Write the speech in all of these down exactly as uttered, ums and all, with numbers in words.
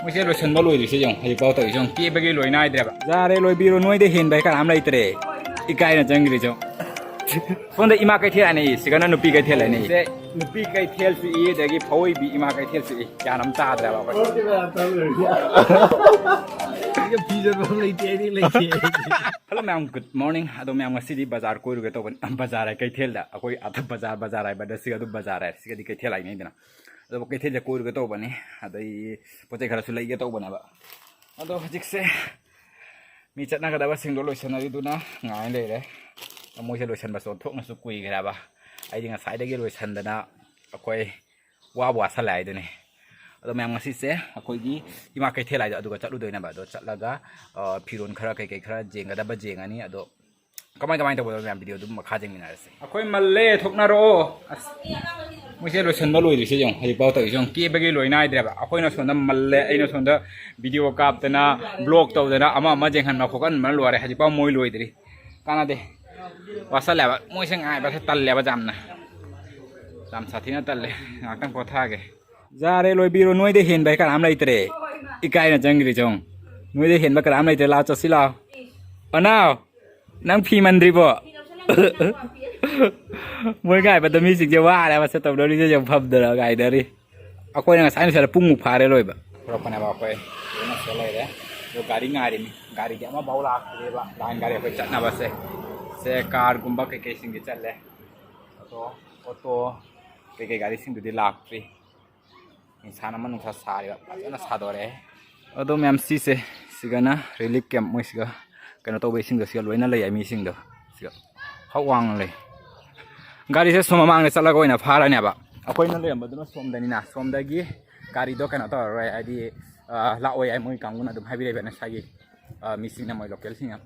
ꯃꯣꯏꯁꯦ ꯂꯣꯏꯁꯟꯕ ꯂꯣꯏꯗ꯭ꯔꯤꯁꯦ ꯌꯦꯡꯉꯣ, ꯍꯧꯖꯤꯛꯐꯥꯎ ꯇꯧꯔꯤꯁꯦ ꯌꯦꯡꯉꯣ, ꯀꯦꯕꯒꯤ ꯂꯣꯏ ꯅꯥꯏꯗ꯭ꯔꯦꯕ꯫ ꯌꯥꯔꯦ, ꯂꯣꯏꯕꯤꯔꯣ, ꯅꯣꯏꯗ ꯍꯦꯟꯕ ꯍꯥꯏ ꯀꯅꯥꯝ ꯂꯩꯇ꯭ꯔꯦ꯫ ꯏꯀꯥꯏꯅ ꯆꯪꯈ꯭ꯔꯤꯁꯦ ꯌꯦꯡꯉꯣ꯫ ꯁꯣꯝꯗ ꯏꯃꯥ ꯀꯩꯊꯦꯜ ꯍꯥꯏꯅ ꯏ, ꯁꯤꯒꯅ ꯅꯨꯄꯤ ꯀꯩꯊꯦꯜ ꯍꯥꯏꯅ ꯏ꯫ ꯁꯦ ꯅꯨꯄꯤ ꯀꯩꯊꯦꯜꯁꯨ ꯏ, ꯑꯗꯒꯤ ꯐꯧꯏꯕꯤ ꯏꯃꯥ ꯀꯩꯊꯦꯜꯁꯨ ꯏ꯫ ꯒ꯭ꯌꯥꯟ ꯑꯃ ꯇꯥꯗ꯭ꯔꯦꯕ ꯑꯩꯈꯣꯏ꯫ ꯁꯤꯒ ꯐꯤꯖꯕ ꯑꯃ ꯂꯩꯇꯦ, ꯑꯩꯗꯤ ꯂꯩꯇꯦ꯫ Hello ꯃꯌꯥꯝ, good morning꯫ ꯑꯗꯣ ꯃꯌꯥꯝ, ꯉꯁꯤꯗꯤ ꯕꯖꯥꯔ ꯀꯣꯏꯔꯨꯒꯦ ꯇꯧꯕꯅꯤ꯫ ꯕꯖꯥꯔ ꯍꯥꯏ ꯀꯩꯊꯦꯜꯗ, ꯑꯩꯈꯣꯏ ꯑꯥꯗ ꯕꯖꯥꯔ, ꯕꯖꯥꯔ ꯍꯥꯏꯕꯗ ꯁꯤꯒ ꯑꯗꯨꯝ ꯕꯖꯥꯔ ꯍꯥꯏ, ꯁꯤꯒꯗꯤ ꯀꯩꯊꯦꯜ ꯍꯥꯏꯅꯩꯗꯅ꯫ ꯑꯗꯨꯕꯨ ꯀꯩꯊꯦꯜꯗ ꯀꯣꯏꯔꯨꯒꯦ ꯇꯧꯕꯅꯤ꯫ ꯑꯗꯩ ꯄꯣꯠ ꯆꯩ ꯈꯔꯁꯨ ꯂꯩꯒꯦ ꯇꯧꯕꯅꯦꯕ꯫ ꯑꯗꯣ ꯍꯧꯖꯤꯛꯁꯦ ꯃꯤ ꯆꯠꯅꯒꯗꯕꯁꯤꯡꯗꯣ ꯂꯣꯏꯁꯟꯅꯔꯤꯗꯨꯅ ꯉꯥꯏ ꯂꯩꯔꯦ꯫ ꯃꯣꯏꯁꯦ ꯂꯣꯏꯁꯟꯕꯁꯨ ꯑꯣꯟꯊꯣꯛꯅꯁꯨ ꯀꯨꯏꯈ꯭ꯔꯦꯕ꯫ ꯑꯩꯗꯤ ꯉꯁꯥꯏꯗꯒꯤ ꯂꯣꯏꯁꯟꯗꯅ ꯑꯩꯈꯣꯏ ꯋꯥꯕꯨ ꯋꯥꯁꯜꯂꯦ ꯍꯥꯏꯗꯨꯅꯤ꯫ ꯑꯗꯣ ꯃꯌꯥꯝ, ꯉꯁꯤꯁꯦ ꯑꯩꯈꯣꯏꯒꯤ ꯏꯃꯥ ꯀꯩꯊꯦꯜ ꯍꯥꯏꯗꯣ ꯑꯗꯨꯒ ꯆꯠꯂꯨꯗꯣꯏꯅꯦꯕ꯫ ꯑꯗꯣ ꯆꯠꯂꯒ, ꯑ, ꯐꯤꯔꯣꯟ ꯈꯔ ꯀꯩꯀꯩ ꯈꯔ ꯌꯦꯡꯒꯗꯕ ꯌꯦꯡꯉꯅꯤ꯫ ꯑꯗꯣ ꯀꯃꯥꯏ ꯀꯃꯥꯏꯅ ꯇꯧꯕꯅꯣ ꯃꯌꯥꯝ video ꯑꯗꯨꯝ ꯃꯈꯥ ꯌꯦꯡꯃꯤꯟꯅꯔꯁꯦ꯫ ꯑꯩꯈꯣꯏ ꯃꯜꯂꯦ, ꯊꯣꯛꯅꯔꯛꯑꯣ꯫ ꯑꯁ, ꯃꯣꯏꯁꯦ ꯂꯣꯏꯁꯟꯕ ꯂꯣꯏꯗ꯭ꯔꯤꯁꯦ ꯌꯦꯡꯉꯣ, ꯍꯧꯖꯤꯛꯐꯥꯎ ꯇꯧꯔꯤꯁꯦ ꯌꯦꯡꯉꯣ, ꯀꯦꯕꯒꯤ ꯂꯣꯏ ꯅꯥꯏꯗ꯭ꯔꯦꯕ꯫ ꯑꯩꯈꯣꯏꯅ ꯁꯣꯝꯗ ꯃꯜꯂꯦ, ꯑꯩꯅ ꯁꯣꯝꯗ video ꯀꯥꯞꯇꯅ, vlog ꯇꯧꯗꯅ, ꯑꯃ ꯑꯃ ꯌꯦꯡꯍꯟꯕ ꯈꯣꯠꯍꯟꯕꯅ ꯂꯣꯏꯔꯦ, ꯍꯧꯖꯤꯛꯐꯥꯎ ꯃꯣꯏ ꯂꯣꯏꯗ꯭ꯔꯤ꯫ ꯀꯥꯟꯅꯗꯦ, ꯋꯥꯁꯜꯂꯦꯕ꯫ ꯃꯣꯏꯁꯦ ꯉꯥꯏꯕꯁꯦ ꯇꯜꯂꯦꯕ ꯌꯥꯝꯅ꯫ ꯌꯥꯝ ꯁꯥꯊꯤꯅ ꯇꯜꯂꯦ꯫ ꯉꯥꯏꯍꯥꯛꯇꯪ ꯄꯣꯊꯥꯒꯦ꯫ ꯌꯥꯔꯦ, ꯂꯣꯏꯕꯤꯔꯣ, ꯅꯣꯏꯗ ꯍꯦꯟꯕ ꯍꯥꯏ ꯀꯅꯥꯝ ꯂꯩꯇ꯭ꯔꯦ꯫ ꯏꯀꯥꯏꯅ ꯆꯪꯈ꯭ꯔꯤꯁꯦ ꯌꯦꯡꯉꯣ꯫ ꯅꯣꯏꯗ ꯍꯦꯟꯕ ꯀꯅꯥꯝ ꯂꯩꯇ꯭ꯔꯦ, ꯂꯥꯛꯑꯣ, ꯆꯠꯁꯤ ꯂꯥꯛꯑꯣ꯫ ꯑꯅꯥꯎ, ꯅꯪ ꯐꯤ ꯃꯟꯗ꯭ꯔꯤꯕꯣ? ꯃꯣꯏ ꯉꯥꯏꯕꯗ ꯃꯤꯁꯤꯡꯁꯦ ꯋꯥꯔꯦ, ꯃꯁꯛ ꯇꯧꯅꯔꯤꯁꯦ ꯌꯦꯡꯉꯣ, ꯐꯝꯗꯅ ꯉꯥꯏꯅꯔꯤ꯫ ꯑꯩꯈꯣꯏꯅ ꯉꯁꯥꯏ ꯉꯁꯥꯏꯗ ꯄꯨꯡꯃꯨꯛ ꯐꯥꯔꯦ ꯂꯣꯏꯕ꯫ ꯊꯣꯔꯛꯄꯅꯦꯕ ꯑꯩꯈꯣꯏ꯫ ꯂꯣꯏꯅ ꯁꯤꯗ ꯂꯩꯔꯦ꯫ ꯑꯗꯣ ꯒꯥꯔꯤ ꯉꯥꯏꯔꯤꯅꯤ꯫ ꯒꯥꯔꯤꯗꯤ ꯑꯃꯐꯥꯎ ꯂꯥꯛꯇ꯭ꯔꯤꯕ꯫ line ꯒꯥꯔꯤ ꯑꯩꯈꯣꯏ ꯆꯠꯅꯕꯁꯦ꯫ ꯁꯦ car ꯒꯨꯝꯕ ꯀꯩꯀꯩꯁꯤꯡꯗꯤ ꯆꯠꯂꯦ꯫ ꯑꯣꯇꯣ, ꯑꯣꯇꯣ ꯀꯩꯀꯩ ꯒꯥꯔꯤꯁꯤꯡꯗꯨꯗꯤ ꯂꯥꯛꯇ꯭ꯔꯤ꯫ ꯅꯨꯡꯁꯥꯅ ꯑꯃ ꯅꯨꯡꯁꯥ ꯁꯥꯔꯤꯕ, ꯐꯖꯅ ꯁꯥꯗꯣꯔꯛꯑꯦ꯫ ꯑꯗꯣ ꯃꯌꯥꯝ, ꯁꯤꯁꯦ, ꯁꯤꯒꯅ relief camp, ꯃꯣꯏꯁꯤꯒ ꯀꯩꯅꯣ ꯇꯧꯕ ꯏꯁꯤꯡꯗꯣ ꯁꯤꯒ ꯂꯣꯏꯅ ꯂꯩ, ꯃꯤꯁꯤꯡꯗꯣ ꯁꯤꯒ ꯍꯛ ꯋꯥꯡꯅ ꯂꯩ꯫ ꯒꯥꯔꯤꯁꯦ ꯁꯣꯝ ꯃꯃꯥꯡꯗ ꯆꯠꯂꯒ ꯑꯣꯏꯅ ꯐꯥꯔꯅꯦꯕ꯫ ꯑꯩꯈꯣꯏꯅ ꯂꯩꯔꯝꯕꯗꯨꯅ ꯁꯣꯝꯗꯅꯤꯅ, ꯁꯣꯝꯗꯒꯤ ꯒꯥꯔꯤꯗꯣ ꯀꯩꯅꯣ ꯇꯧꯔꯔꯣꯏ, ꯍꯥꯏꯗꯤ, ꯑ, ꯂꯥꯛꯑꯣꯏ ꯍꯥꯏ ꯃꯣꯏ ꯀꯥꯡꯕꯨꯅ ꯑꯗꯨꯝ ꯍꯥꯏꯕꯤꯔꯛꯏꯕ ꯉꯁꯥꯏꯒꯤ, ꯑ, ꯃꯤꯁꯤꯡꯅ, ꯃꯣꯏ local ꯁꯤꯡꯅ꯫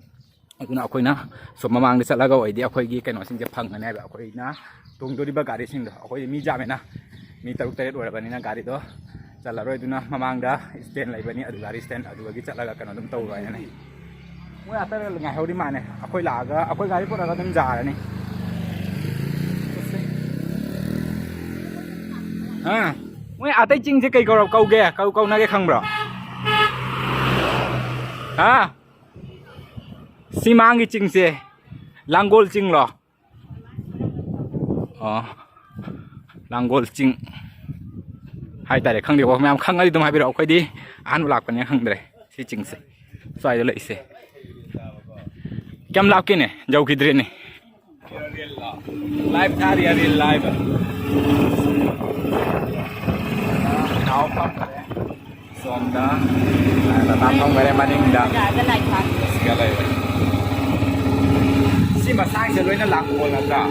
ꯑꯗꯨꯅ ꯑꯩꯈꯣꯏꯅ ꯁꯣꯝ ꯃꯃꯥꯡꯗ ꯆꯠꯂꯒ ꯑꯣꯏꯗꯤ ꯑꯩꯈꯣꯏꯒꯤ ꯀꯩꯅꯣꯁꯤꯡꯁꯦ ꯐꯪꯒꯅꯤ ꯍꯥꯏꯕ꯫ ꯑꯩꯈꯣꯏꯅ ꯇꯣꯡꯗꯣꯔꯤꯕ ꯒꯥꯔꯤꯁꯤꯡꯗꯣ, ꯑꯩꯈꯣꯏ ꯃꯤ ꯌꯥꯝꯃꯦꯅ, ꯃꯤ ꯇꯔꯨꯛ ꯇꯔꯦꯠ ꯑꯣꯏꯔꯕꯅꯤꯅ ꯒꯥꯔꯤꯗꯣ ꯆꯜꯂꯔꯣꯏ꯫ ꯑꯗꯨꯅ ꯃꯃꯥꯡꯗ stand ꯂꯩꯕꯅꯤ, ꯑꯗꯨ ꯒꯥꯔꯤ stand ꯑꯗꯨꯗꯒꯤ ꯆꯠꯂꯒ ꯀꯩꯅꯣ ꯑꯗꯨꯝ ꯇꯧꯔꯣ ꯍꯥꯏꯅ꯫ ꯃꯣꯏ ꯑꯇꯩ ꯉꯥꯏꯍꯧꯔꯤ ꯃꯥꯅꯦ꯫ ꯑꯩꯈꯣꯏ ꯂꯥꯛꯑꯒ, ꯑꯩꯈꯣꯏ ꯒꯥꯔꯤ ꯄꯨꯔꯛꯑꯒ ꯑꯗꯨꯝ ꯌꯥꯔꯅꯤ꯫ ꯑꯥ, ꯃꯣꯏ ꯑꯇꯩ ꯆꯤꯡꯁꯦ ꯀꯩ ꯀꯧꯔ-, ꯀꯧꯒꯦ? ꯀꯧ-, ꯀꯧꯅꯒꯦ ꯈꯪꯕ꯭ꯔꯣ? ꯍꯥ? ꯁꯤ ꯃꯥꯡꯒꯤ ꯆꯤꯡꯁꯦ ꯂꯥꯡꯒꯣꯜ ꯆꯤꯡꯂꯣ? ꯑꯣ, ꯂꯥꯡꯒꯣꯜ ꯆꯤꯡ ꯍꯥꯏꯇꯥꯔꯦ꯫ ꯈꯪꯗꯦꯀꯣ, ꯃꯌꯥꯝ ꯈꯪꯉꯗꯤ ꯑꯗꯨꯝ ꯍꯥꯏꯕꯤꯔꯛꯑꯣ꯫ ꯑꯩꯈꯣꯏꯗꯤ ꯑꯍꯥꯟꯕ ꯂꯥꯛꯄꯅꯤꯅ ꯈꯪꯗ꯭ꯔꯦ ꯁꯤ ꯆꯤꯡꯁꯦ꯫ ꯁ꯭ꯋꯥꯏꯗ ꯂꯩꯁꯦ꯫ ꯀꯌꯥꯝ ꯂꯥꯞꯀꯦꯅꯦ? ꯌꯧꯈꯤꯗ꯭ꯔꯦꯅꯦ꯫ Live ꯊꯥꯔꯤ, ꯔꯤꯜ live꯫ ꯁꯣꯝꯗ ꯇꯥꯇꯥ ꯊꯣꯡꯈꯔꯦ ꯃꯅꯤꯡꯗ꯫ ꯁꯤꯒ ꯂꯩꯔꯦ꯫ ꯁꯤ ꯃꯁꯥꯡꯁꯦ ꯂꯣꯏꯅ ꯂꯥꯡꯒꯣꯜ ꯅꯠꯇ꯭ꯔꯥ?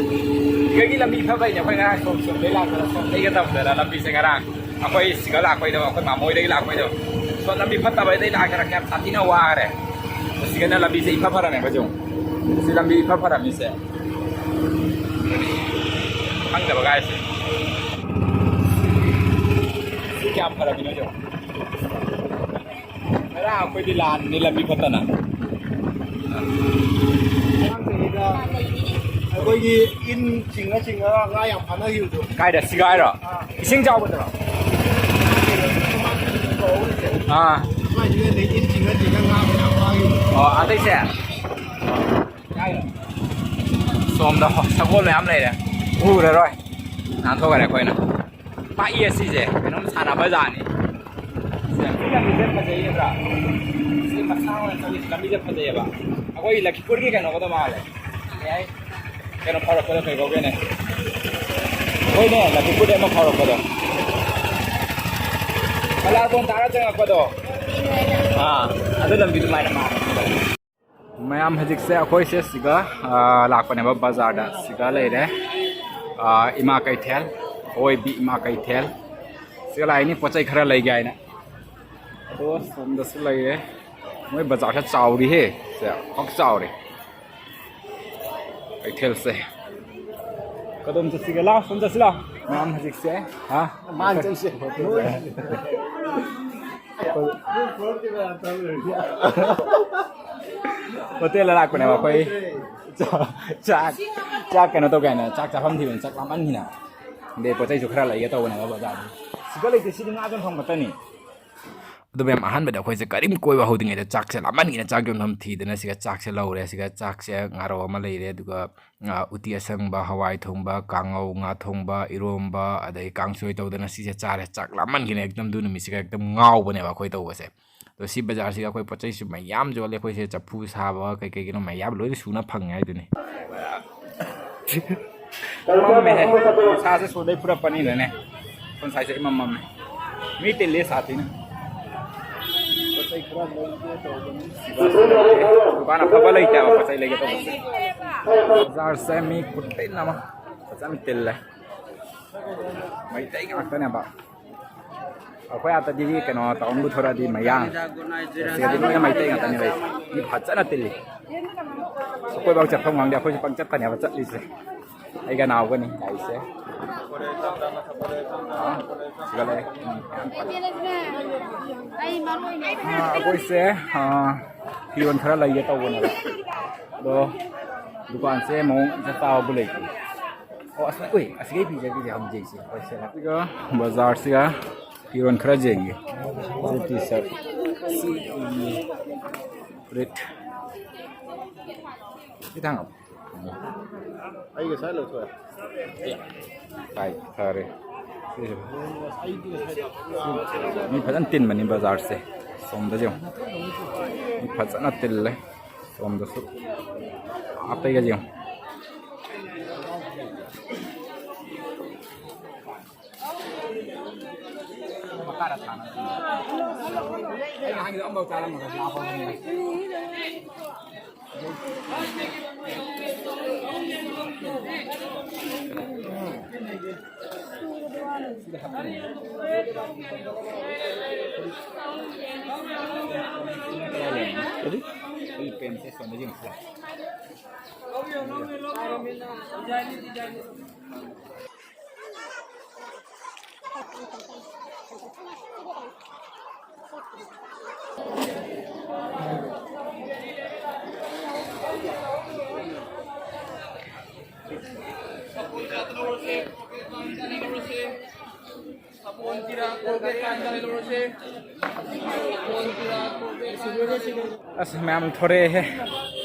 ꯁꯤꯗꯒꯤ ꯂꯝꯕꯤ ꯐꯕꯩꯅꯦ ꯑꯩꯈꯣꯏ ꯉꯔꯥꯡ ꯁꯣꯝ ꯁꯣꯝꯗꯩ ꯂꯥꯛꯄꯗ ꯁꯣꯝꯗꯩꯒ ꯇꯧꯗꯅ ꯂꯝꯕꯤꯁꯦ ꯉꯔꯥꯡ ꯑꯩꯈꯣꯏ ꯁꯤꯒ ꯂꯥꯛꯄꯩꯗꯣ, ꯑꯩꯈꯣꯏ ꯃꯥꯃꯣꯏꯗꯒꯤ ꯂꯥꯛꯄꯩꯗꯣ, ꯁꯣꯝ ꯂꯝꯕꯤ ꯐꯠꯇꯕꯩꯗꯩ ꯂꯥꯛꯀꯦꯔꯥ ꯀꯌꯥꯝ ꯁꯥꯊꯤꯅ ꯋꯥꯈꯔꯦ꯫ ꯁꯤꯒꯅ ꯂꯝꯕꯤꯁꯦ ꯏꯐ ꯐꯔꯝꯃꯦꯕ ꯁꯨꯝ꯫ ꯁꯤ ꯂꯝꯕꯤ ꯏꯐ ꯐꯔꯝꯃꯤꯁꯦ꯫ ꯈꯪꯗꯕ ꯒꯥꯏꯁꯦ꯫ ꯁꯤ ꯀꯌꯥꯝ ꯐꯔꯝꯃꯤꯅꯣ ꯌꯦꯡꯉꯣ꯫ ꯉꯔꯥꯡ ꯑꯩꯈꯣꯏꯗꯤ ꯂꯥꯟꯅꯤ ꯂꯝꯕꯤ ꯐꯠꯇꯅ꯫ ꯑꯉꯥꯡ ꯆꯍꯤꯗ ꯑꯩꯈꯣꯏꯒꯤ ꯏꯟ ꯆꯤꯡꯉ ꯆꯤꯡꯉꯒ ꯉꯥ ꯌꯥꯝ ꯐꯥꯅꯈꯤꯕꯗꯣ꯫ ꯀꯥꯏꯗ? ꯁꯤꯒ ꯍꯥꯏꯔꯣ? ꯑꯥ꯫ ꯏꯁꯤꯡ ꯆꯥꯎꯕꯗꯔꯣ? ꯑꯥ꯫ ꯑꯗꯨꯋꯥꯏꯗꯨꯗ ꯏꯟ ꯆꯤꯡꯉ ꯆꯤꯡꯉ ꯉꯥ ꯃꯌꯥꯝ ꯐꯥꯈꯤꯕꯗꯣ꯫ ꯑꯣ, ꯑꯇꯩꯁꯦ? ꯁꯣꯝꯗ ꯍꯣ-, ꯁꯒꯣꯜ ꯃꯌꯥꯝ ꯂꯩꯔꯦ꯫ ꯎꯔꯔꯣꯏ꯫ ꯅꯥꯟꯊꯣꯛꯈ꯭ꯔꯦ ꯑꯩꯈꯣꯏꯅ꯫ ꯄꯥꯛꯏ ꯑꯁꯤꯁꯦ꯫ ꯀꯩꯅꯣꯝ ꯁꯥꯟꯅꯕ ꯖꯥꯠꯅꯤ꯫ ꯁꯤ ꯂꯝꯕꯤꯁꯦ ꯐꯖꯩꯌꯦꯕ꯭ꯔꯥ? ꯁꯤ ꯃꯁꯥ ꯑꯣꯏꯅ ꯆꯠꯂꯤ ꯂꯝꯕꯤꯁꯦ ꯐꯖꯩꯌꯦꯕ꯫ ꯑꯩꯈꯣꯏ ꯂꯈꯤꯄꯨꯔꯒꯤ ꯀꯩꯅꯣꯒꯗꯣ ꯃꯥꯜꯂꯦ꯫ ꯀꯩ ꯍꯥꯏ? ꯀꯩꯅꯣ ꯐꯥꯎꯔꯛꯄꯗꯣ ꯀꯩ ꯀꯧꯒꯦꯅꯦ? ꯍꯣꯏꯅꯦ, ꯂꯈꯤꯄꯨꯔꯗꯤ ꯑꯃ ꯐꯥꯎꯔꯛꯄꯗꯣ꯫ ꯕꯂꯥꯔꯕꯣꯟ ꯇꯥꯔ ꯆꯪꯉꯛꯄꯗꯣ꯫ ꯑꯥ, ꯑꯗꯨ ꯂꯝꯕꯤ ꯑꯗꯨꯃꯥꯏꯅ ꯃꯥꯜꯂꯦ꯫ ꯃꯌꯥꯝ ꯍꯧꯖꯤꯛꯁꯦ ꯑꯩꯈꯣꯏꯁꯦ ꯁꯤꯒ, ꯑꯥ, ꯂꯥꯛꯄꯅꯦꯕ ꯕꯖꯥꯔꯗ꯫ ꯁꯤꯒ ꯂꯩꯔꯦ, ꯑꯥ, ꯏꯃꯥ ꯀꯩꯊꯦꯜ, ꯑꯣꯏꯕꯤ ꯏꯃꯥ ꯀꯩꯊꯦꯜ꯫ ꯁꯤꯒ ꯂꯥꯛꯏꯅꯤ ꯄꯣꯠ ꯆꯩ ꯈꯔ ꯂꯩꯒꯦ ꯍꯥꯏꯅ꯫ ꯑꯗꯣ ꯁꯣꯝꯗꯁꯨ ꯂꯩꯔꯦ꯫ ꯃꯣꯏ ꯕꯖꯥꯔꯁꯦ ꯆꯥꯎꯔꯤꯍꯦ꯫ ꯁꯦ, ꯄꯥꯛ ꯆꯥꯎꯔꯦ꯫ ꯀꯩꯊꯦꯜꯁꯦ꯫ ꯀꯗꯣꯝ ꯆꯠꯁꯤꯒꯦ? ꯂꯥꯎ, ꯁꯣꯝ ꯆꯠꯁꯤ ꯂꯥꯎ꯫ ꯃꯌꯥꯝ ꯍꯧꯖꯤꯛꯁꯦ, ꯍꯥ? ꯃꯥꯅ ꯆꯠꯁꯦ꯫ ꯍꯣꯇꯦꯜꯗ ꯂꯥꯛꯄꯅꯦꯕ ꯑꯩꯈꯣꯏ꯫ ꯆꯥꯛ, ꯆꯥꯛ, ꯆꯥꯛ ꯀꯩꯅꯣ ꯇꯧꯒꯦ ꯍꯥꯏꯅ ꯆꯥꯛ ꯆꯥꯐꯝ ꯊꯤꯕꯅꯤ, ꯆꯥꯛ ꯂꯥꯝꯃꯟꯈꯤꯅ꯫ ꯑꯗꯩ ꯄꯣꯠ ꯆꯩꯁꯨ ꯈꯔ ꯂꯩꯒꯦ ꯇꯧꯕꯅꯦꯕ ꯕꯖꯥꯔꯗ꯫ ꯁꯤꯗ ꯂꯩꯇꯦ, ꯁꯤꯗꯤ ꯉꯥ ꯌꯣꯟꯐꯝ ꯈꯛꯇꯅꯤ꯫ ꯑꯗꯨ ꯃꯌꯥꯝ, ꯑꯍꯥꯟꯕꯗ ꯑꯩꯈꯣꯏꯁꯦ ꯀꯔꯤꯝ ꯀꯣꯏꯕ ꯍꯧꯗ꯭ꯔꯤꯉꯩꯗ ꯆꯥꯛꯁꯦ ꯂꯥꯝꯃꯟꯒꯤꯅ ꯆꯥꯛ ꯌꯣꯟꯐꯝ ꯊꯤꯗꯅ ꯁꯤꯒ ꯆꯥꯛꯁꯦ ꯂꯧꯔꯦ꯫ ꯁꯤꯒ ꯆꯥꯛꯁꯦ ꯉꯥꯔꯧ ꯑꯃ ꯂꯩꯔꯦ, ꯑꯗꯨꯒ, ꯑ, ꯎꯇꯤ ꯑꯁꯪꯕ, ꯍꯋꯥꯏ ꯊꯣꯡꯕ, ꯀꯥꯡꯉꯧ, ꯉꯥ ꯊꯣꯡꯕ, ꯏꯔꯣꯝꯕ, ꯑꯗꯩ ꯀꯥꯡꯁꯣꯏ ꯇꯧꯗꯅ ꯁꯤꯁꯦ ꯆꯥꯔꯦ꯫ ꯆꯥꯛ ꯂꯥꯝꯃꯟꯒꯤꯅ ꯑꯦꯛꯗꯝ ꯑꯗꯨ ꯅꯨꯃꯤꯠꯁꯤꯒ ꯑꯦꯛꯗꯝ ꯉꯥꯎꯕꯅꯦꯕ ꯑꯩꯈꯣꯏ ꯇꯧꯕꯁꯦ꯫ ꯑꯗꯣ ꯁꯤ ꯕꯖꯥꯔꯁꯤꯒ ꯑꯩꯈꯣꯏ ꯄꯣꯠ ꯆꯩꯁꯨ ꯃꯌꯥꯝ ꯌꯣꯜꯂꯦ꯫ ꯑꯩꯈꯣꯏꯁꯦ ꯆꯐꯨ ꯁꯥꯕ ꯀꯩ ꯀꯩꯒꯤꯅꯣ ꯃꯌꯥꯝ ꯂꯣꯏꯅ ꯁꯨꯅ ꯐꯪꯉꯦ ꯍꯥꯏꯗꯨꯅꯤ꯫ ꯃꯝꯃꯦꯍꯦ꯫ ꯁꯥꯁꯦ ꯁꯣꯗꯩ ꯐꯨꯔꯛꯄꯅꯤꯅꯅꯦ꯫ ꯐꯣꯟ ꯁꯥꯏꯁꯦ ꯏꯃꯝ ꯃꯝꯃꯦ꯫ ꯃꯤ ꯇꯤꯜꯂꯤ ꯁꯥꯊꯤꯅ꯫ ꯄꯣꯠ ꯆꯩ ꯈꯔ ꯂꯩꯒꯦ ꯇꯧꯕꯅꯤ꯫ ꯗꯨꯀꯥꯟ ꯑꯐꯕ ꯂꯩꯇꯦꯕ ꯄꯣꯠ ꯆꯩ ꯂꯩꯒꯦ ꯇꯧꯕꯁꯦ꯫ ꯕꯖꯥꯔꯁꯦ ꯃꯤ ꯈꯨꯇꯤꯟ ꯑꯃ ꯐꯖꯅ ꯇꯤꯜꯂꯦ꯫ ꯃꯩꯇꯩ ꯉꯥꯛꯇꯅꯦꯕ꯫ ꯑꯩꯈꯣꯏ ꯑꯥꯗꯗꯤ ꯀꯩꯅꯣ ꯇꯥꯎꯟꯕꯨ ꯊꯣꯔꯛꯑꯗꯤ ꯃꯌꯥꯡ, ꯁꯤꯗꯗꯤ ꯂꯣꯏꯅ ꯃꯩꯇꯩ ꯉꯥꯛꯇꯅꯦ ꯂꯩ꯫ ꯃꯤ ꯐꯖꯅ ꯇꯤꯜꯂꯤ꯫ ꯑꯩꯈꯣꯏꯐꯥꯎ ꯆꯠꯐꯝ ꯈꯪꯗꯦ꯫ ꯑꯩꯈꯣꯏꯁꯨ ꯄꯪꯆꯠꯇꯅꯦꯕ ꯆꯠꯂꯤꯁꯦ꯫ ꯑꯩꯒ ꯅꯥꯎꯒꯅꯤ ꯂꯥꯛꯏꯁꯦ꯫ ꯑꯥ, ꯁꯤꯒ ꯂꯩ꯫ ꯎꯝ, ꯌꯥꯝ ꯐꯔꯦ꯫ ꯑꯥ, ꯑꯩꯈꯣꯏꯁꯦ, ꯑꯥ, ꯐꯤꯔꯣꯜ ꯈꯔ ꯂꯩꯒꯦ ꯇꯧꯕꯅꯦꯕ꯫ ꯑꯗꯣ ꯗꯨꯀꯥꯟꯁꯦ ꯃꯑꯣꯡ ꯏꯆꯥ ꯆꯥꯕꯕꯨ ꯂꯩꯇꯦ꯫ ꯑꯣ, ꯑꯁ, ꯎꯏ, ꯑꯁꯤꯒꯤ ꯐꯤꯁꯦ ꯐꯤꯁꯦ ꯌꯥꯝ ꯌꯦꯡꯁꯤ꯫ ꯍꯣꯏ, ꯁꯦ꯫ ꯁꯤꯒ ꯕꯖꯥꯔꯁꯤꯒ ꯐꯤꯔꯣꯜ ꯈꯔ ꯌꯦꯡꯒꯦ꯫ C T shirt. ꯁꯤ ꯐꯨꯔꯤꯠ꯫ ꯁꯤ ꯊꯥꯡ꯫ ꯑꯩ ꯉꯁꯥꯏ ꯂꯧꯊꯣꯛꯑꯦ꯫ ꯇꯥꯏ, ꯐꯔꯦ꯫ ꯁꯤꯁꯨ꯫ ꯃꯤ ꯐꯖꯅ ꯇꯤꯟꯕꯅꯤ ꯕꯖꯥꯔꯁꯦ꯫ ꯁꯣꯝꯗꯁꯨ ꯌꯦꯡꯉꯨ꯫ ꯃꯤ ꯐꯖꯅ ꯇꯤꯜꯂꯦ꯫ ꯁꯣꯝꯗꯁꯨ꯫ ꯑꯇꯩꯒꯁꯦ ꯌꯦꯡꯉꯨ꯫ ꯑꯁ, ꯃꯌꯥꯝ ꯊꯣꯔꯛꯑꯦꯍꯦ꯫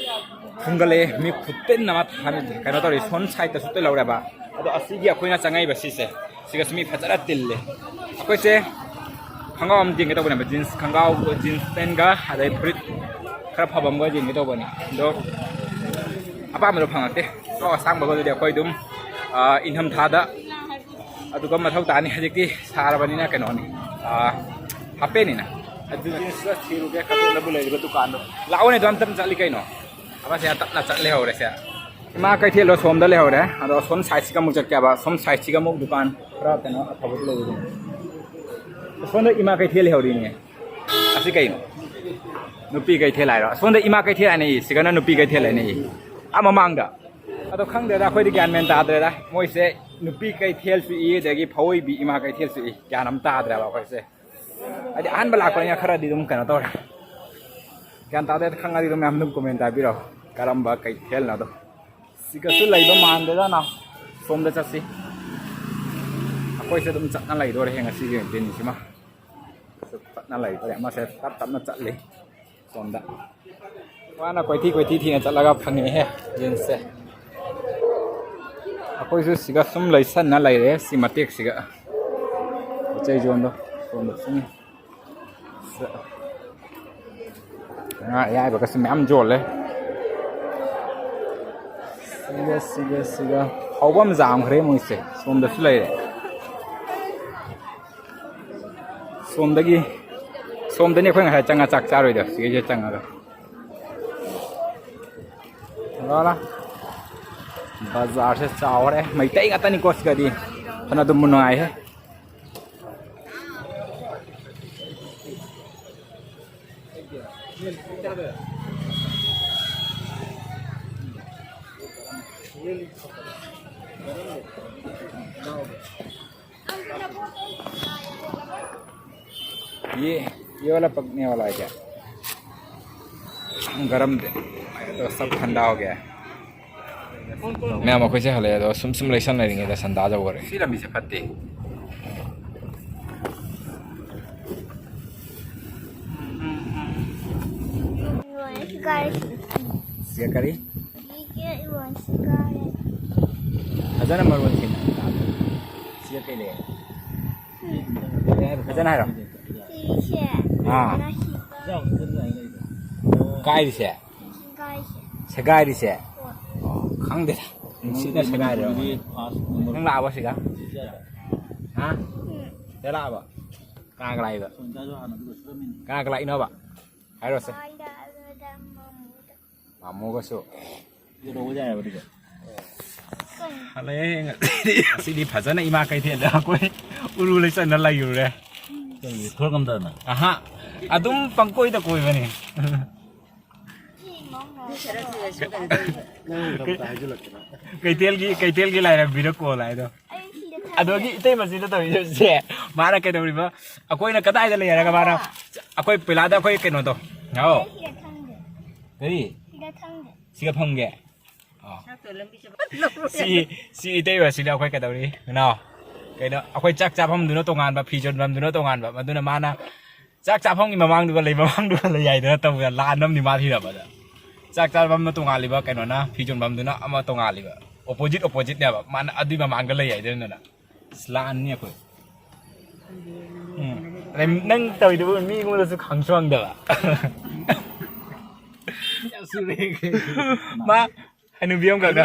ꯊꯨꯡꯒꯠꯂꯛꯑꯦ꯫ ꯃꯤ ꯈꯨꯇꯤꯟ ꯑꯃ ꯊꯥꯃꯤ꯫ ꯀꯩꯅꯣ ꯇꯧꯔꯤ, ꯁꯣꯝ ꯁꯥꯏꯠꯇꯁꯨ ꯂꯣꯏ ꯂꯧꯔꯦꯕ꯫ ꯑꯗꯣ ꯑꯁꯤꯒꯤ ꯑꯩꯈꯣꯏꯅ ꯆꯪꯉꯛꯏꯕ ꯁꯤꯁꯦ, ꯁꯤꯒꯁꯨ ꯃꯤ ꯐꯖꯅ ꯇꯤꯜꯂꯦ꯫ ꯑꯩꯈꯣꯏꯁꯦ ꯈꯣꯡꯒ꯭ꯔꯥꯎ ꯑꯃ ꯌꯦꯡꯒꯦ ꯇꯧꯕꯅꯦꯕ, ꯖꯤꯟꯁ ꯈꯣꯡꯒ꯭ꯔꯥꯎ, ꯖꯤꯟꯁ ꯄꯦꯟꯒ ꯑꯗꯩ ꯐꯨꯔꯤꯠ ꯈꯔ ꯐꯕ ꯑꯃꯒ ꯌꯦꯡꯒꯦ ꯇꯧꯕꯅꯤ꯫ ꯑꯗꯣ ꯑꯄꯥꯝꯕꯗꯣ ꯐꯪꯉꯛꯇꯦ꯫ ꯈꯣꯡꯒ꯭ꯔꯥꯎ ꯑꯁꯥꯡꯕꯒꯗꯨꯗꯤ ꯑꯩꯈꯣꯏ ꯑꯗꯨꯝ, ꯑ, ꯏꯪꯊꯝꯊꯥꯗ ꯑꯗꯨꯒ ꯃꯊꯧ ꯇꯥꯅꯤ꯫ ꯍꯧꯖꯤꯛꯇꯤ ꯁꯥꯔꯕꯅꯤꯅ ꯀꯩꯅꯣꯅꯤ, ꯑ, ꯍꯥꯞꯄꯦꯟꯅꯤꯅ꯫ ꯑꯗꯨ ꯖꯤꯟꯁꯇ ꯊꯤꯔꯨꯒꯦ, ꯈꯥꯇꯣꯟꯗꯕꯨ ꯂꯩꯔꯤꯕ ꯗꯨꯀꯥꯟꯗꯣ꯫ ꯂꯥꯛꯑꯣꯅꯦ, ꯑꯗꯨꯝ ꯇꯞꯅ ꯆꯠꯂꯤ ꯀꯩꯅꯣ꯫ ꯑꯃꯁꯦ ꯇꯞꯅ ꯆꯠ ꯂꯩꯍꯧꯔꯦꯁꯦ꯫ ꯏꯃꯥ ꯀꯩꯊꯦꯜꯗꯣ ꯁꯣꯝꯗ ꯂꯩꯍꯧꯔꯦ꯫ ꯑꯗꯣ ꯁꯣꯝ ꯁꯥꯏꯠꯁꯤꯒ ꯑꯃꯨꯛ ꯆꯠꯀꯦ ꯍꯥꯏꯕ꯫ ꯁꯣꯝ ꯁꯥꯏꯠꯁꯤꯒ ꯑꯃꯨꯛ ꯗꯨꯀꯥꯟ ꯈꯔ ꯀꯩꯅꯣ ꯑꯐꯕꯁꯨ ꯂꯩꯕꯅꯦ꯫ ꯁꯣꯝꯗ ꯏꯃꯥ ꯀꯩꯊꯦꯜ ꯂꯩꯍꯧꯔꯤꯅꯦ꯫ ꯑꯁꯤ ꯀꯩꯅꯣ? ꯅꯨꯄꯤ ꯀꯩꯊꯦꯜ ꯍꯥꯏꯔꯣ? ꯁꯣꯝꯗ ꯏꯃꯥ ꯀꯩꯊꯦꯜ ꯍꯥꯏꯅ ꯏ, ꯁꯤꯒꯅ ꯅꯨꯄꯤ ꯀꯩꯊꯦꯜ ꯍꯥꯏꯅ ꯏ꯫ ꯑꯥ ꯃꯃꯥꯡꯗ꯫ ꯑꯗꯣ ꯈꯪꯗꯦꯗ, ꯑꯩꯈꯣꯏꯗꯤ ꯒ꯭ꯌꯥꯟ ꯃꯦꯟ ꯇꯥꯗ꯭ꯔꯦꯗ꯫ ꯃꯣꯏꯁꯦ ꯅꯨꯄꯤ ꯀꯩꯊꯦꯜꯁꯨ ꯏ, ꯑꯗꯒꯤ ꯐꯧꯏꯕꯤ ꯏꯃꯥ ꯀꯩꯊꯦꯜꯁꯨ ꯏ꯫ ꯒ꯭ꯌꯥꯟ ꯑꯃ ꯇꯥꯗ꯭ꯔꯦꯕ ꯑꯩꯈꯣꯏꯁꯦ꯫ ꯍꯥꯏꯗꯤ ꯑꯍꯥꯟꯕ ꯂꯥꯛꯄꯅꯤꯅ ꯈꯔꯗꯤ ꯑꯗꯨꯝ ꯀꯩꯅꯣ ꯇꯧꯔꯦ꯫ ꯒ꯭ꯌꯥꯟ ꯇꯥꯗꯦ, ꯈꯪꯉꯗꯤ ꯑꯗꯨꯝ ꯃꯌꯥꯝ ꯑꯗꯨꯝ comment ꯍꯥꯏꯕꯤꯔꯛꯑꯣ, ꯀꯔꯝꯕ ꯀꯩꯊꯦꯜꯅꯣ ꯑꯗꯣ꯫ ꯁꯤꯒꯁꯨ ꯂꯩꯕ ꯃꯥꯟꯗꯦꯗ ꯅꯥꯎ꯫ ꯁꯣꯝꯗ ꯆꯠꯁꯤ꯫ ꯑꯩꯈꯣꯏꯁꯦ ꯑꯗꯨꯝ ꯆꯠꯅ ꯂꯩꯗꯣꯔꯦ ꯉꯁꯤꯒꯤ ꯗꯤꯟꯁꯤꯃ꯫ ꯆꯠꯅ ꯂꯩꯗꯣꯔꯦ꯫ ꯑꯃꯁꯦ ꯇꯞ ꯇꯞꯅ ꯆꯠꯂꯤ꯫ ꯁꯣꯝꯗ꯫ ꯋꯥꯅ ꯀꯣꯏꯊꯤ ꯀꯣꯏꯊꯤ ꯊꯤꯅ ꯆꯠꯂꯒ ꯐꯪꯉꯦꯍꯦ ꯖꯤꯟꯁꯁꯦ꯫ ꯑꯩꯈꯣꯏꯁꯨ ꯁꯤꯒ ꯁꯨꯝ ꯂꯩꯁꯟꯅ ꯂꯩꯔꯦ ꯁꯤ ꯃꯇꯦꯛꯁꯤꯒ꯫ ꯄꯣꯠ ꯆꯩ ꯌꯣꯟꯕ ꯁꯣꯝꯗ ꯁꯨꯝ꯫ ꯉꯥ ꯑꯌꯥꯏꯕꯒꯁꯨ ꯃꯌꯥꯝ ꯌꯣꯜꯂꯦ꯫ ꯁꯤꯒ, ꯁꯤꯒ, ꯁꯤꯒ꯫ ꯐꯥꯎꯕꯝ ꯖꯥꯝꯈ꯭ꯔꯦ ꯃꯣꯏꯁꯦ꯫ ꯁꯣꯝꯗꯁꯨ ꯂꯩꯔꯦ꯫ ꯁꯣꯝꯗꯒꯤ, ꯁꯣꯝꯗꯅꯤ ꯑꯩꯈꯣꯏ ꯉꯁꯥꯏ ꯆꯪꯉ ꯆꯥꯛ ꯆꯥꯔꯨꯏꯗꯣ꯫ ꯁꯤꯒꯩꯁꯦ ꯆꯪꯉꯒ꯫ ꯂꯥ ꯂꯥ꯫ ꯕꯖꯥꯔꯁꯦ ꯆꯥꯎꯔꯦ꯫ ꯃꯩꯇꯩ ꯉꯥꯛꯇꯅꯤꯀꯣ ꯁꯤꯗꯗꯤ꯫ ꯐꯅ ꯑꯗꯨꯝ ꯅꯨꯡꯉꯥꯏꯍꯦ꯫ ये, ये वाला पकने वाला है क्या? गरम दे, तो सब ठंडा हो गया है। ꯃꯌꯥꯝ ꯑꯩꯈꯣꯏꯁꯦ ꯍꯜꯂꯛꯑꯦ, ꯑꯗꯣ ꯁꯨꯝ ꯁꯨꯝ ꯂꯩꯁꯟꯅꯔꯤꯉꯩꯗ ꯁꯟꯗꯥ ꯌꯧꯈꯔꯦ꯫ ꯁꯤ ꯂꯝꯕꯤꯁꯦ ꯐꯠꯇꯦ꯫ ꯀꯥꯏ꯫ ꯁꯤꯒ ꯀꯔꯤ? ꯁꯤꯒ ꯏꯔꯣꯟ ꯁꯤꯒ꯫ ꯐꯖꯅ ꯃꯔꯣꯟ ꯁꯦꯡꯅ ꯇꯥꯗꯦ꯫ ꯁꯤꯒ ꯀꯩ ꯂꯩ? ꯀꯩ ꯍꯥꯏꯕ? ꯐꯖꯅ ꯍꯥꯏꯔꯣ꯫ ꯁꯤꯁꯦ꯫ ꯑꯥ꯫ ꯁꯤꯒ꯫ ꯀꯥꯏꯔꯤꯁꯦ? ꯁꯤꯒꯥꯏꯁꯦ꯫ ꯁꯦꯒꯥꯏꯔꯤꯁꯦ? ꯍꯣꯏ꯫ ꯑꯣ, ꯈꯪꯗꯦꯗ꯫ ꯅꯨꯡꯁꯤꯠꯅ ꯁꯦꯒꯥꯏꯔꯤꯔꯣ? ꯅꯪ ꯂꯥꯛꯑꯕꯣ ꯁꯤꯒ? ꯍꯥ? ꯎꯝ꯫ ꯁꯤꯗ ꯂꯥꯛꯑꯕꯣ? ꯀꯅꯥꯒ ꯂꯥꯛꯏꯕ? ꯀꯅꯥꯒ ꯂꯥꯛꯏꯅꯣꯕ? ꯍꯥꯏꯔꯣꯁꯦ꯫ ꯃꯥꯃꯣꯒꯁꯨ꯫ ꯍꯜꯂꯛꯑꯦ꯫ ꯉꯁꯤꯗꯤ ꯐꯖꯅ ꯏꯃꯥ ꯀꯩꯊꯦꯜꯗ ꯑꯩꯈꯣꯏ ꯎꯔꯨ ꯂꯩꯆꯠꯅ ꯂꯩꯔꯨꯔꯦ꯫ ꯀꯩꯒꯤ ꯊꯣꯛꯂꯛꯀꯝꯗꯅ? ꯑꯍꯥ, ꯑꯗꯨꯝ ꯄꯪꯀꯣꯏꯗ ꯀꯣꯏꯕꯅꯤ꯫ ꯀꯩꯊꯦꯜꯒꯤ, ꯀꯩꯊꯦꯜꯒꯤ ꯂꯥꯏꯔꯦꯝꯕꯤꯗ ꯀꯣꯜ ꯍꯥꯏꯗꯣ꯫ ꯑꯗꯨꯒꯤ ꯏꯇꯩꯃꯁꯤꯗ ꯇꯧꯔꯤꯁꯦ꯫ ꯃꯥꯅ ꯀꯩꯗꯧꯔꯤꯕ? ꯑꯩꯈꯣꯏꯅ ꯀꯗꯥꯏꯗ ꯂꯩ ꯍꯥꯏꯔꯒ ꯃꯥꯅ ꯑꯩꯈꯣꯏ ꯄꯤꯂꯥꯗ ꯑꯩꯈꯣꯏ ꯀꯩꯅꯣꯗꯣ꯫ ꯍꯥꯎ꯫ ꯀꯔꯤ? ꯁꯤꯒ ꯐꯝꯒꯦ? ꯑꯣ꯫ ꯁꯤ, ꯁꯤ ꯏꯇꯩꯃꯁꯤꯗ ꯑꯩꯈꯣꯏ ꯀꯩꯗꯧꯔꯤ? ꯅꯅꯥꯎ꯫ ꯀꯩꯅꯣ, ꯑꯩꯈꯣꯏ ꯆꯥꯛ ꯆꯥꯐꯝꯗꯨꯅ ꯇꯣꯉꯥꯟꯕ, ꯐꯤ ꯌꯣꯟꯐꯝꯗꯨꯅ ꯇꯣꯉꯥꯟꯕ꯫ ꯃꯗꯨꯅ ꯃꯥꯅ ꯆꯥꯛ ꯆꯥꯐꯝꯒꯤ ꯃꯃꯥꯡꯗꯨꯒ ꯂꯩ, ꯃꯃꯥꯡꯗꯨꯒ ꯂꯩ ꯍꯥꯏꯗꯅ ꯇꯧꯕꯗ ꯂꯥꯟ ꯑꯃꯅꯤ ꯃꯥ ꯊꯤꯔꯕꯗ꯫ ꯆꯥꯛ ꯆꯥꯐꯝꯅ ꯇꯣꯉꯥꯜꯂꯤꯕ ꯀꯩꯅꯣꯅ, ꯐꯤ ꯌꯣꯟꯐꯝꯗꯨꯅ ꯑꯃ ꯇꯣꯉꯥꯜꯂꯤꯕ꯫ Opposite oppositeꯅꯦꯕ꯫ ꯃꯥꯅ ꯑꯗꯨꯏ ꯃꯃꯥꯡꯗ ꯂꯩ ꯍꯥꯏꯗꯅ꯫ ꯑꯁ, ꯂꯥꯟꯅꯤ ꯑꯩꯈꯣꯏ꯫ ꯎꯝ꯫ ꯑꯗꯩ ꯅꯪ ꯇꯧꯔꯤꯗꯨꯕꯨ ꯃꯤꯉꯣꯟꯗꯁꯨ ꯈꯪꯁꯨ ꯈꯪꯗꯕ꯫ ꯌꯥꯝ ꯁꯨꯔꯦ꯫ ꯃꯥ ꯍꯅꯨꯕꯤ ꯑꯃꯈꯛꯅ꯫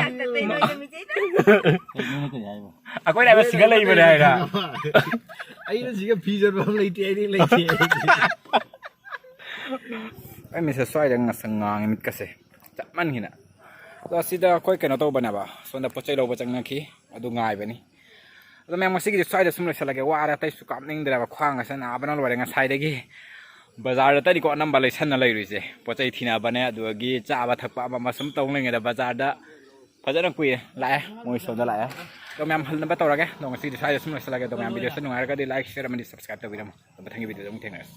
ꯀꯩꯅꯣꯅ ꯀꯩ ꯍꯥꯏꯕ? ꯑꯩꯈꯣꯏꯅ ꯍꯥꯏꯕ ꯁꯤꯒ ꯂꯩꯕꯅꯦ ꯍꯥꯏꯔ꯫ ꯑꯩꯅ ꯁꯤꯒ ꯐꯤ ꯆꯣꯟꯕ ꯑꯃ ꯂꯩꯇꯦ, ꯑꯩꯗꯤ ꯂꯩꯇꯦ꯫ ꯑꯩ ꯃꯤꯁꯦ ꯁ꯭ꯋꯥꯏꯗ ꯉꯁꯪ ꯉꯥꯡꯉꯦ ꯃꯤꯠꯀꯁꯦ꯫ ꯆꯞ ꯃꯥꯟꯅ꯫ ꯑꯗꯣ ꯁꯤꯗ ꯑꯩꯈꯣꯏ ꯀꯩꯅꯣ ꯇꯧꯕꯅꯦꯕ, ꯁꯣꯝꯗ ꯄꯣꯠ ꯆꯩ ꯂꯧꯕ ꯆꯪꯅꯈꯤ, ꯑꯗꯨ ꯉꯥꯏꯕꯅꯤ꯫ ꯑꯗꯣ ꯃꯌꯥꯝ, ꯉꯁꯤꯒꯤꯗꯤ ꯁ꯭ꯋꯥꯏꯗ ꯁꯨꯝ ꯂꯣꯏꯁꯤꯜꯂꯒꯦ, ꯋꯥꯔꯦ, ꯑꯇꯩꯁꯨ ꯀꯥꯞꯅꯤꯡꯗ꯭ꯔꯦꯕ, ꯈ꯭ꯋꯥꯡ ꯑꯁꯤ ꯅꯥꯕꯅ ꯂꯣꯏꯔꯦ꯫ ꯉꯁꯥꯏꯗꯒꯤ ꯕꯖꯥꯔꯗꯇꯅꯤꯀꯣ ꯑꯅꯝꯕ ꯂꯩꯁꯟꯅ ꯂꯩꯔꯨꯏꯁꯦ꯫ ꯄꯣꯠ ꯆꯩ ꯊꯤꯅꯕꯅꯦ, ꯑꯗꯨꯗꯒꯤ ꯆꯥꯕ ꯊꯛꯄ ꯑꯃ ꯑꯃ ꯁꯨꯝ ꯇꯧ ꯂꯩꯉꯩꯗ ꯕꯖꯥꯔꯗ ꯐꯖꯅ ꯀꯨꯏꯔꯦ ꯂꯥꯛꯑꯦ, ꯃꯣꯏ ꯁꯣꯝꯗ ꯂꯥꯛꯑꯦ꯫ ꯑꯗꯣ ꯃꯌꯥꯝ ꯍꯟꯅꯕ ꯇꯧꯔꯒꯦ꯫ ꯑꯗꯣ ꯉꯁꯤꯗꯤ ꯁ꯭ꯋꯥꯏꯗ ꯁꯨꯝ ꯂꯣꯏꯁꯤꯜꯂꯒꯦ꯫ ꯑꯗꯣ ꯃꯌꯥꯝ, videoꯁꯦ ꯅꯨꯡꯉꯥꯏꯔꯒꯗꯤ like, share ꯑꯃꯗꯤ subscribe ꯇꯧꯕꯤꯔꯝꯃꯣ꯫ ꯑꯗꯣ ꯃꯊꯪꯒꯤ videoꯗ ꯑꯃꯨꯛ ꯊꯦꯡꯅꯔꯁꯤ꯫